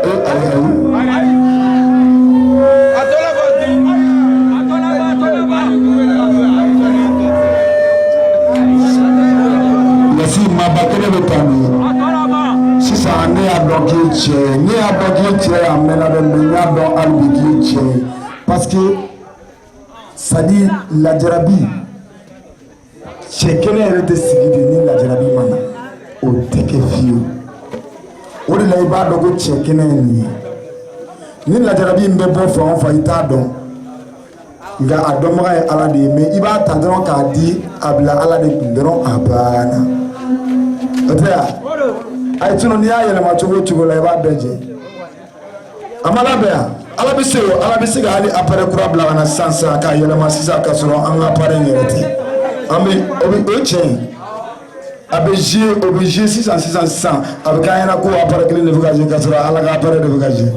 Ayi, ayi. Lasi, maaba kelen bɛ taa min sisan? Ne y'a dɔn k'i ye cɛ ye, ne y'a dɔn k'i ye cɛ ye, a mɛnna dɛ, mais n y'a dɔn hali bi k'i ye cɛ ye, parce que c'est à dire lajarabi, cɛ kelen yɛrɛ tɛ sigi de ni lajarabi ma na, o tɛ kɛ fiyewu. O de la i b'a dɔn ko cɛ kɛnɛ ye nin ye. Ni lajarabi in bɛ bɔ fan o fan, i t'a dɔn, nka a dɔnbaga ye Ala de ye. Mais i b'a ta dɔrɔn k'a di, a bila Ala de kun dɔrɔn, a banna. O tɛ yan? Ayi, sinon n'i y'a yɛlɛma cogo o cogo la, i b'a bɛɛ jɛ. A ma labɛn yan. Ala bɛ se o, Ala bɛ se ka hali appareil kura bila ka na sisan sisan k'a yɛlɛma sisan k'a sɔrɔ an ka appareil in yɛrɛ tɛ. An bɛ o bɛ o ye tiɲɛ ye. A bɛ jouer, o bɛ jouer sisan sisan sisan. A bɛ k'an ɲɛna ko appareil kelen de bɛ ka jouer, k'a sɔrɔ Ala ka appareil de bɛ ka jouer.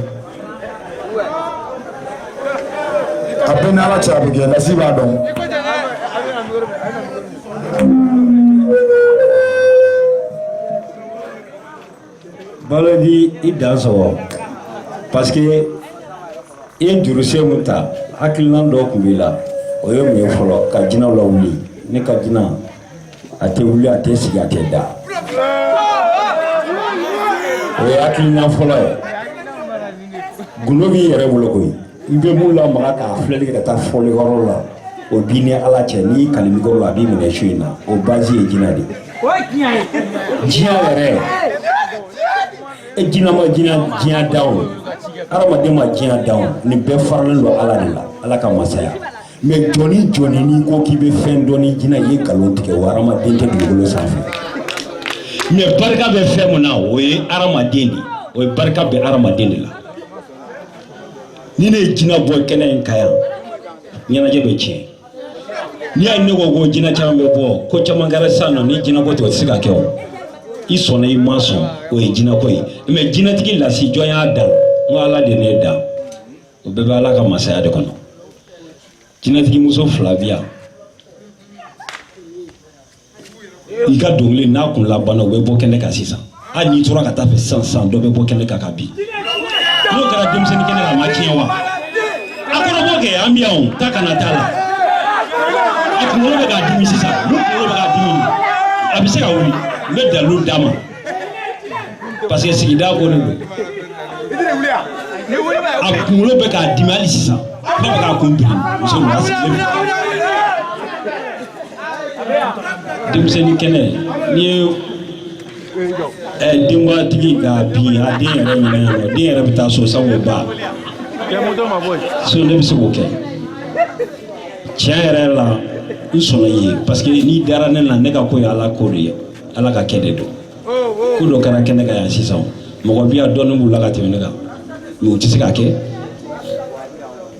A bɛɛ ni Ala cɛ, a bɛ kɛ. Lasi b'a dɔn. Balodi, i dan sɔgɔ, parce que i ye jurusen mun ta, hakilina dɔ tun b'i la. O ye mun ye fɔlɔ? Ka jinɛw lawuli. Ne ka jinɛ a tɛ wuli, a tɛ sigi, a tɛ da. O ye hakilina fɔlɔ ye. Gundo b'i yɛrɛ bolo koyi. I bɛ mun lamaga k'a filɛli kɛ ka taa fɔlikɔrɔ la, o b'i ni Ala cɛ. N'i y'i kali mikɔrɔ la, a b'i minɛ su in na. O base ye jinɛ de ye. Diɲɛ yɛrɛ e, jinɛ ma jinɛ diɲɛ dan o, hadamaden ma diɲɛ dan o, nin bɛɛ faralen don Ala de la, Ala ka masaya. Mais jɔni jɔni n'i ko k'i bɛ fɛn dɔn ni jinɛ ye, nkalon tigɛ. O hadamaden tɛ dugukolo sanfɛ. Mais barika bɛ fɛn mun na, o ye hadamaden de ye. O ye barika bɛ hadamaden de la. Ni ne ye jinɛ bɔ kɛnɛ in kan yan, ɲɛnajɛ bɛ tiɲɛ. N'i y'a ye ne ko ko jinɛ caman bɛ bɔ, ko caman kɛra sisan nɔ, ni jinɛ ko tɛ, o tɛ se ka kɛ. O i sɔnna, i ma sɔn, o ye jinɛko ye. Mais jinɛtigi lasi, jɔn y'a dan? N ko Ala de ne dan. O bɛɛ bɛ Ala ka masaya de kɔnɔ. Jinɛtigi muso fila bi yan. I ka dɔnkili n'a kun labanna, u bɛ bɔ kɛnɛ kan sisan. Hali n'i tora ka taa fɛ sisan sisan, dɔ bɛ bɔ kɛnɛ kan ka bin. N'o kɛra denmisɛnnin kɛnɛ kan, a ma tiɲɛ wa? A kɔrɔbɔ kɛ, an bɛ yan o, taa kana t'a la. A kunkolo bɛ k'a dimi sisan. N'u kunkolo bɛ k'a dimi, a bɛ se ka wuli. N bɛ dalilu d'a ma, parce que sigida ko de don. A kunkolo bɛ k'a dimi hali sisan, f'a bɛ k'a kun biri. Muso ninnu, a sigilen bɛ denmisɛnnin kɛnɛ. N'i ye denbatigi ka bin a den yɛrɛ ɲɛna yan nɔ, den yɛrɛ bɛ taa so sabu ba so. Ne bɛ se k'o kɛ. Tiɲɛ yɛrɛ la, n sɔnna i ye, parce que n'i dara ne la, ne ka ko ye Ala ko de ye, Ala ka kɛ de don. Ko dɔ kɛra kɛnɛ kan yan sisan, mɔgɔ bi yan, dɔɔnin b'u la ka tɛmɛ ne kan, mais u tɛ se k'a kɛ.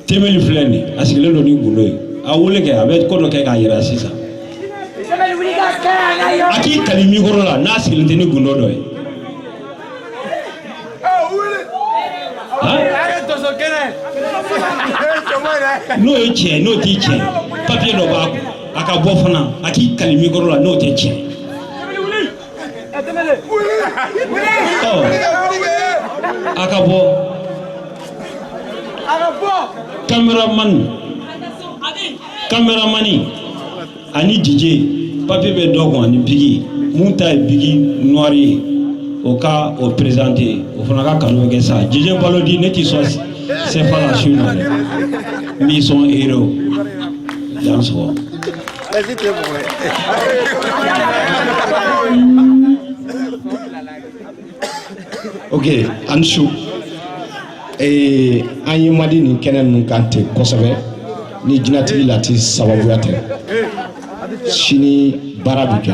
Temeli filɛ nin, a sigilen don ni gundo ye. A wele kɛ, a bɛ ko dɔ kɛ k'a yira sisan. A k'i kali mikoro la n'a sigilen tɛ ni gundo dɔ ye. N'o ye tiɲɛ, n'o t'i tiɲɛ, papiye dɔ b'a kun, a ka bɔ fana, a k'i kali mikoro la n'o tɛ tiɲɛ. Ɔ, a ka bɔ. Caméraman ani DJ, papier bɛ dɔ kun ani bigi. Mun ta ye bigi noir ye, o ka o présenter, o fana ka kanu bɛ kɛ sa. DJ Balodi, ne t'i sɔn CFA la su in na dɛ, n b'i sɔn euro. Dan sɔgɔ. Ok, an su. An ye man di nin kɛnɛ ninnu kan ten kosɛbɛ ni jinɛtigi lati sababuya tɛ. Sini baara bɛ kɛ,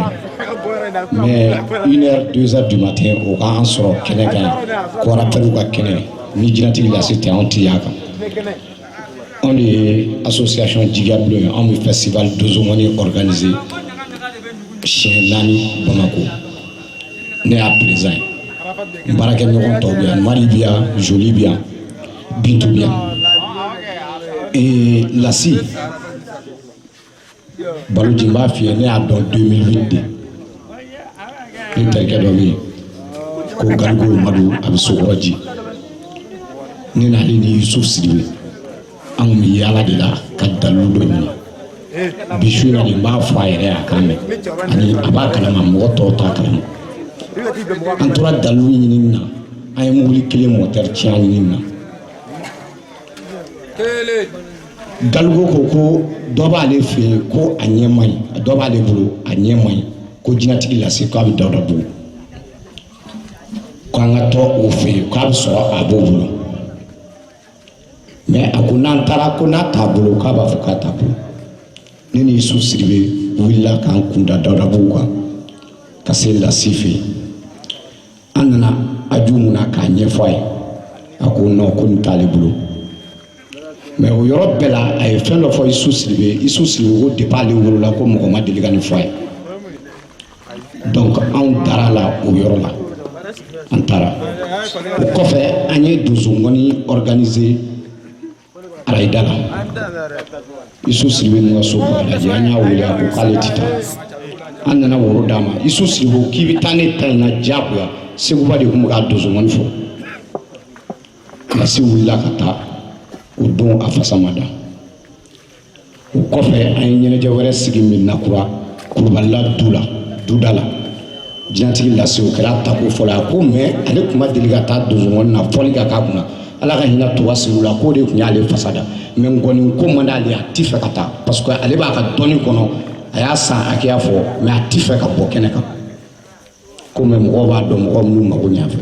mais 1 heure, 2 heures du matin, o k'an sɔrɔ kɛnɛ kan yan, ko rappeur ka kɛnɛ. Ni jinɛtigi lasi tɛ, anw tɛ y'a kan. Anw de ye association Jigiya Bulon ye. Anw bɛ festival Dosomani organiser siɲɛ 4 Bamako. Ne y'a président ye. N baarakɛɲɔgɔn tɔw bɛ yan: Mari bɛ yan, Joli bɛ yan, Bintu bɛ yan. Lasi Baloji, n b'a f'i ye, ne y'a dɔn 2008 de. Ne terikɛ dɔ bɛ yen ko Garigo Madu, a bɛ Sokɔrɔji. Ne n'ale ni Yusuf Sidibe, an kun bɛ yaala de la ka dalilu dɔ ɲini. Bi su in na de, n b'a fɔ a yɛrɛ ye, a k'a mɛn, ani a b'a kalama, mɔgɔ tɔw t'a kalama. An tora dalilu ɲinini na, an ye mobili kelen mɔtɛri tiɲɛ ɲinini na. Galigo ko ko dɔ b'ale fɛ yen ko a ɲɛ man ɲi, dɔ b'ale bolo a ɲɛ man ɲi, ko jinɛtigi lase k'a bɛ Dawudabugu, ko an ka taa o fɛ yen, k'a bɛ sɔrɔ a b'o bolo. Mais a ko n'an taara, ko n'a t'a bolo, k'a b'a fɔ k'a t'a bolo. Ne ni Yusuf Sidibe wulila k'an kun da Dawudabugu kan ka se Lasi fɛ yen. An nana aju mun na k'a ɲɛfɔ a ye, a ko non, ko nin t'ale bolo. Mais o yɔrɔ bɛɛ la, a ye fɛn dɔ fɔ Isu Sidibe. Isu Sidibe ko depuis ale wolola, ko mɔgɔ ma deli ka nin fɔ a ye. Donc anw dara la o yɔrɔ la, an taara. O kɔfɛ, an ye donsongɔni organiser arayida la, Isu Sidibe ninnu ka so Bagadaji. An y'a wele, a ko k'ale tɛ taa. An nana woro d'a ma. Isu Sidibe k'i bɛ taa ne ta in na diyagoya. Seguba de tun bɛ ka donsongɔni fɔ. Lasi wulila ka taa o don, a fasa ma da. O kɔfɛ, an ye ɲɛnajɛ wɛrɛ sigi Medina Kura, Kulubalila du la, duda la. Jinɛtigi lase, o kɛra tako fɔlɔ. A ko mais ale tun ma deli ka taa donsongɔni na fɔli ka k'a kunna. Ala ka hinɛ Tuba Siriw la, k'o de tun y'ale fasa da. Mais ngɔni ko man d'ale ye, a ti fɛ ka taa, parce que ale b'a ka dɔnni kɔnɔ, a y'a san hakɛya fɔ, mais a ti fɛ ka bɔ kɛnɛ kan ko. Mais mɔgɔw b'a dɔn, mɔgɔ minnu mago ɲa fɛ.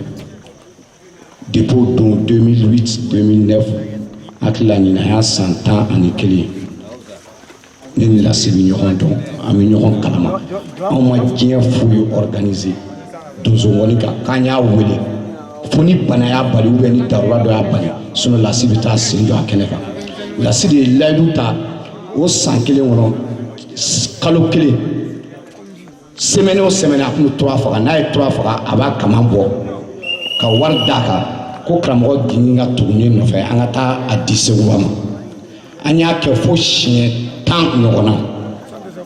Depuis o don, 2008, 2009, hakili la ɲinan y'a san 11. Ne ni Lasi bɛ ɲɔgɔn dɔn, an bɛ ɲɔgɔn kalama. Anw ma diɲɛ foyi organiser donsongɔni kan k'an y'a wele, fo ni bana y'a bali ou bien ni darura dɔ y'a bali. Sinon Lasi bɛ taa sen jɔ a kɛnɛ kan. Lasi de ye layidu ta o san kelen kɔnɔ, kalo kelen, semaine o semaine, a tun bɛ tura faga. N'a ye tura faga, a b'a kaman bɔ ka wari d'a kan, ko karamɔgɔ gingin ka tugu ne nɔfɛ, an ka taa a di Seguba ma. An y'a kɛ fo siɲɛ 10 ɲɔgɔn na.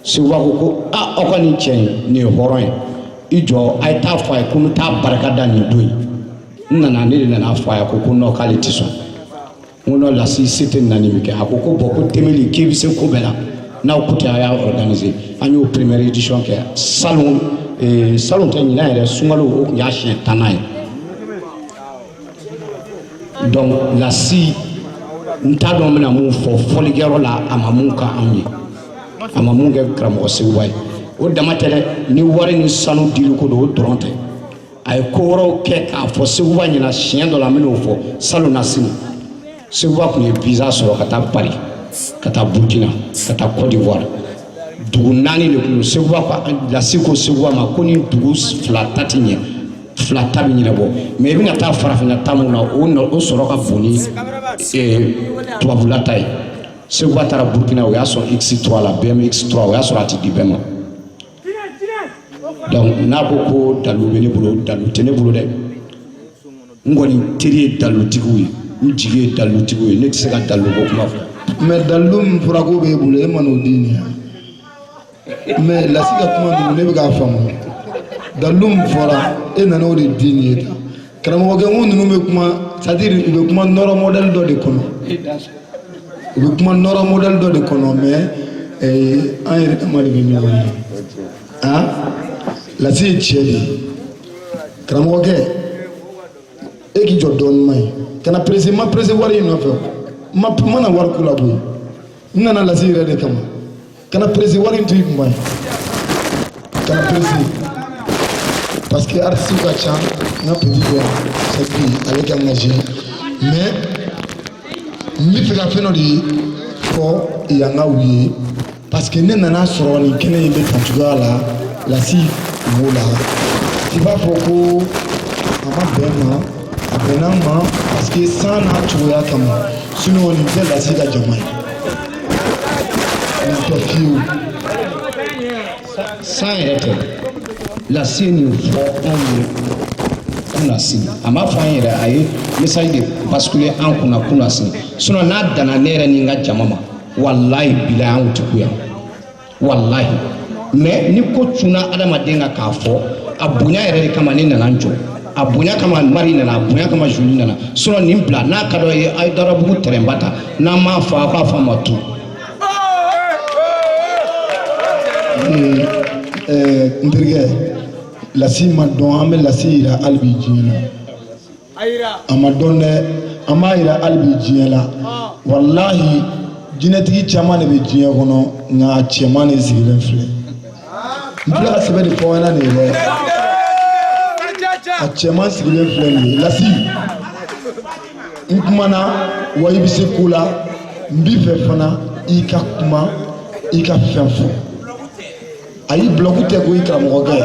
Seguba ko ko a aw ka nin cɛ in, nin ye hɔrɔn ye, i jɔ, a ye taa fɔ a ye ko n bɛ taa barika da nin don in. N nana, ne de nana fɔ a ye ko non, k'ale tɛ sɔn. N ko non, Lasi se tɛ nin na, nin bɛ kɛ. A ko ko bon, ko temeli k'i bɛ se ko bɛɛ la, n'aw ko ten, a y'a organiser. An y'o première édition kɛ salon, salon tɛ, ɲinan yɛrɛ sunkalo, o tun y'a siɲɛ 10nan ye. Donc Lasi, n t'a dɔn n bɛna mun fɔ fɔlikɛyɔrɔ la. A ma mun ka anw ye, a ma mun kɛ karamɔgɔ Seguba ye, o dama tɛ dɛ. Ni wari ni sanu dili ko don, o dɔrɔn tɛ. A ye ko wɛrɛw kɛ k'a fɔ Seguba ɲɛna siɲɛ dɔ la, n bɛn'o fɔ. Salon na sini, Seguba tun ye visa sɔrɔ ka taa Paris, ka taa Burkina, ka taa Côte d'Ivoire. Dugu naani de tun don. Seguba ko, Lasi ko Seguba ma ko ni dugu fila ta ti ɲɛ, fila ta bɛ ɲɛnabɔ, mais i bɛna taa farafinna ta mun na, o nɔ o sɔrɔ ka bon ni tubabula ta ye. Seguba taara Burkina, o y'a sɔrɔ X3 la, BMW X3, o y'a sɔrɔ a ti di bɛɛ ma. Donc n'a ko ko dalu bɛ ne bolo, dalu tɛ ne bolo dɛ. N kɔni teri ye dalutigiw ye, n jigi ye dalutigiw ye. Ne tɛ se ka dalu ko kuma fɔ. Mais dalilu min fɔra k'o b'e bolo, e ma n'o di nin ya. Mais Lasi ka kuma ninnu, ne bɛ k'a faamu. Dalilu min fɔra, e nana o de di nin ye tan. Karamɔgɔkɛ, n ko ninnu bɛ kuma, c'est à dire u bɛ kuma nɔrɔ modèle dɔ de kɔnɔ, u bɛ kuma nɔrɔ modèle dɔ de kɔnɔ. Mais an yɛrɛ dama de bɛ ɲɔgɔn ye. Han, Lasi ye cɛ de ye. Karamɔgɔkɛ, e k'i jɔ dɔɔnin ma ye, kana pressé, ma pressé wari in nɔfɛ. Ma n mana wari ko la koyi, n nana Lasi yɛrɛ de kama. Kana pressé, wari in to i kun ba ye, kana pressé, parce que artiste ka ca. N ka petit bɛ yan, c'est bi ale kan ka jouer. Mais n bɛ fɛ ka fɛn dɔ de fɔ yankaw ye, parce que ne nana sɔrɔ nin kɛnɛ in bɛ tan cogoya la. Lasi b'o la, i b'a fɔ ko a ma bɛn ma, a bɛnna n ma, parce que san n'a cogoya kama. Sinon nin tɛ Lasi ka jama ye, nin tɛ fiyewu. San yɛrɛ tɛ. Lasi ye nin fɔ anw ye kunna sini, a m'a fɔ an yɛrɛ, a ye message de basculer an kunna kunna sini. Sinon n'a danna ne yɛrɛ ni n ka jama ma, walahi bilahi, anw tɛ ku yan, walahi. Mais ni ko cunna adamaden kan k'a fɔ, a bonya yɛrɛ de kama ne nana n jɔ. A bonya kama Mari nana, a bonya kama Julie nana. Sinon nin bila n'a ka d'aw ye, a ye Darabugu tɛrɛnba ta. N'an m'a fɔ, aw k'a fɔ a ma tu. N terikɛ, Lasi ma dɔn, an bɛ Lasi yira hali bi diɲɛ na. A ma dɔn dɛ, an b'a yira hali bi diɲɛ la. Walahi, jinɛtigi caman de bɛ diɲɛ kɔnɔ, nka a cɛman de sigilen filɛ. N filɛ ka sɛbɛn de fɔ aw ɲɛna nin ye dɛ. A cɛman sigilen filɛ nin ye. Lasi, n kumana wa i bɛ se ko la. N b'i fɛ fana i ka kuma, i ka fɛn fɔ. Ayi, bulɔku tɛ ko i karamɔgɔkɛ,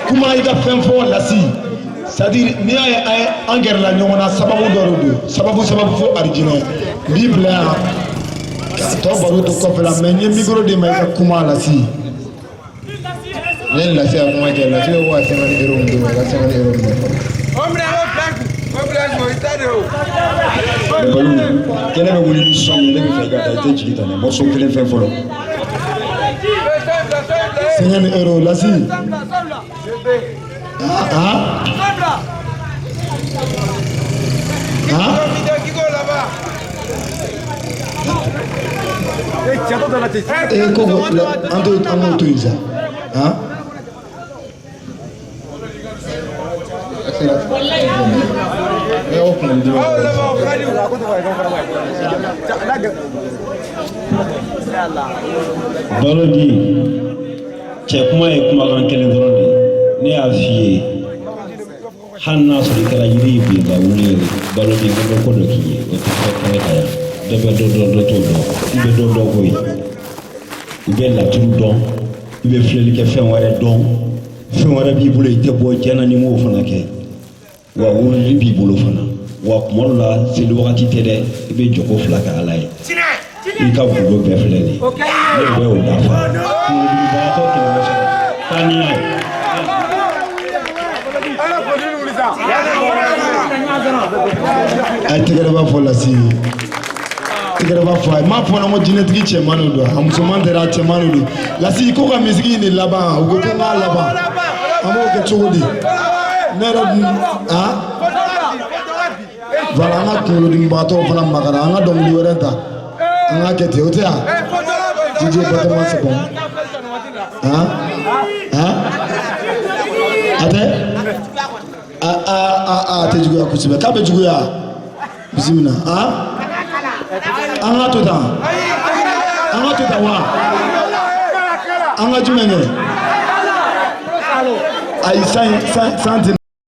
kuma, i ka fɛn fɔ Lasi. C'est à dire, n'i y'a ye an gɛrɛla ɲɔgɔn na, sababu dɔ de don, sababu sababu fo arijinɛ. N b'i bila yan ka tɔ baro to kɔfɛ la, mais n ye micro d'i ma, i ka kuma Lasi. Ne ni Lasi ka kuma kɛ, Lasi ko ka 50 euros d'u ma, i ka 50 euros minɛ fɔlɔ. Balu, kɛnɛ bɛ wuli ni son ye, ne bɛ fɛ i ka taa, i tɛ jigin tan dɛ, morceau kelen fɛn fɔlɔ. 50 euros, Lasi. Ah ah, ee, ko an t'o, an k'o to yen sa. Ah, Balo di cɛ, kuma ye kumakan kelen dɔrɔn de ye. Ne y'a f'i ye, hali n'a sɔrɔ i kɛra yiri ye bi ka wuli ye, Balo di, n bɛ ko dɔ k'i ye, o tɛ fɔ kɛnɛ kan yan. Dɔ bɛ dɔ dɔn, dɔ t'o dɔn. I bɛ dɔ dɔn koyi, i bɛ laturu dɔn, i bɛ filɛli kɛ, fɛn wɛrɛ dɔn, fɛn wɛrɛ b'i bolo, i tɛ bɔ diɲɛ na ni m'o fana kɛ. Wa wurudi b'i bolo fana. Wa kuma dɔ la, seli wagati tɛ dɛ, i bɛ jɔko fila kɛ Ala ye. I ka gundo bɛɛ filɛ nin ye, ne bɛ o dafa. Kunkolodimibagatɔ kɛmɛ bɛ sɔrɔ, taa ni n'a ye. A ye tɛgɛrɛba fɔ Lasi ye, tɛgɛrɛba fɔ a ye. N m'a fɔ n ko jinɛtigi cɛman de don, a musoman tɛ dɛ, a cɛman de don. Lasi ko ka misigi in de laban, u ko ko n k'a laban, an b'o kɛ cogo di? Ne yɛrɛ dun, ah voilà, an ka kunkolodimibagatɔw fana makara, an ka dɔnkili wɛrɛ ta, an k'a kɛ ten, o tɛ yan. DJ Batoma, c'est bon. Ah ah, a tɛ a a a a tɛ juguya kosɛbɛ, k'a bɛ juguya. Bisimila. Ah, an k'a to tan, an k'a to tan wa, an ka jumɛn kɛ? Ayi, san san san tɛ.